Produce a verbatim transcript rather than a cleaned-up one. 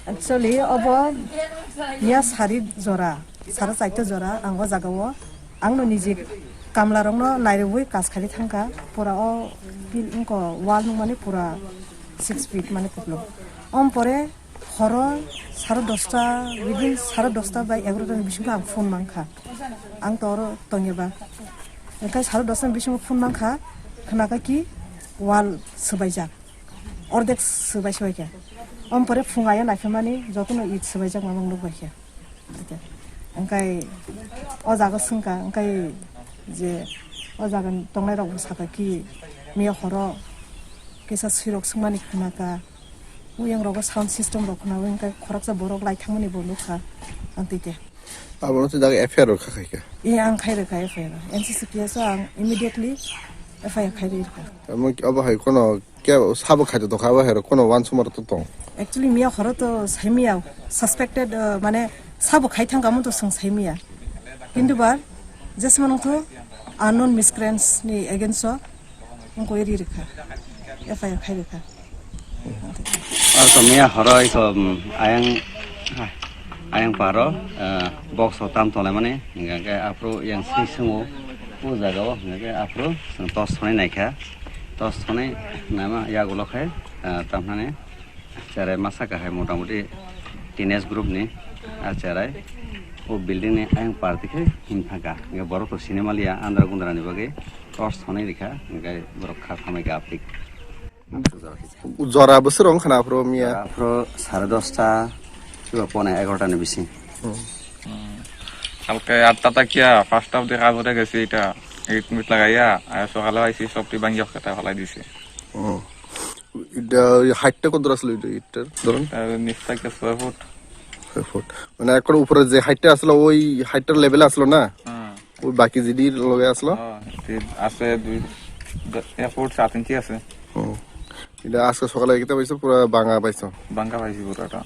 Actually, obo ya sari jora, sara chaita jora, ang o jaga o, ang no niji kamla rok no nairwi kas khali thangkha, pura o pil wngko wall nung mani pura six feet mani kuplung. Om pore horo sara dosta, within sara dosta bai egarota ni bisingo ang phone mankha, ang to oro tongya ba. Engkai sara dosta ni bisingo phone mankha, khnakha ki wall swbaijak. Ordek swbai swbai khe. Om pore phung aya naikhe mani jotono it swbaijak mamang nuk bai khe. Hingke o jaga swngkha, hingke je o jaga ni tongnai rok bo sakha ki miya horo kisa swirok swngmani khnakha. Uyang rogo sound system rok khna, hingke khoroksa borok lai thangmani bo nukha ang twi te. Abono twi jaga F I R rok kha khaikha. Iya, ang khai rwkha F I R. N C C P S o ang immediately F I R khai rwkha. Omo, obo hai kheno khe sabo khai tongkha, abo hai rok kheno uansukma rok to tong. Actually, miya horo to saimiya, suspected, uh, mane sabo khai thangkha mo to swng saimiya. Kintu ba, jesma nung to unknown miscreants ni against o wngkoi ri rwkha, F I R khai rwkha. Aro to miya horo iko, um, ayang, ayang paro, uh, box o tam tonglaimani, hingke aphuru yang swi swngo, o jaga o, hingke aphuru chwng torch thonai naikha, torch thonai naima yagulo khe, uh, tamhinani cherai masa kahai motamoti teenage group ni, ah, cherai o building ni ayang par tikhe him thangkha, hingke borok to sini maliya andra gundra ni bagwi torch thonai rikha, hingke borok kha thamai kha apik. Jora bwswk rok wngkha na aphuru miya? Aphuru sare dosta, kiba pone egarota ni bising. Hmm. কালকে আটটা থাকিয়া পাঁচটা অবধি কাজ করে গেছি, এটা ইট মিট লাগাইয়া, আর সকালে আইছি, সবটি ভাঙিয়া খেতে ফালাই দিছে। Hmm. এটা ওই হাইটটা কত দূর আসলো এটা ইটটার ধরুন? আর নিচ থেকে ছয় ফুট। ছয় ফুট। মানে এখন উপরে যে হাইটটা আসলো, ওই হাইটটার লেভেলে আসলো না? হুম। ওই বাকি জিডির লগে আসলো? হ্যাঁ, এটি আছে দুই, এক ফুট সাত ইঞ্চি আছে। হুম। এটা আজকে সকালে কিতা পাইছো? পুরা ভাঙা পাইছো? ভাঙা পাইছি পুরাটা।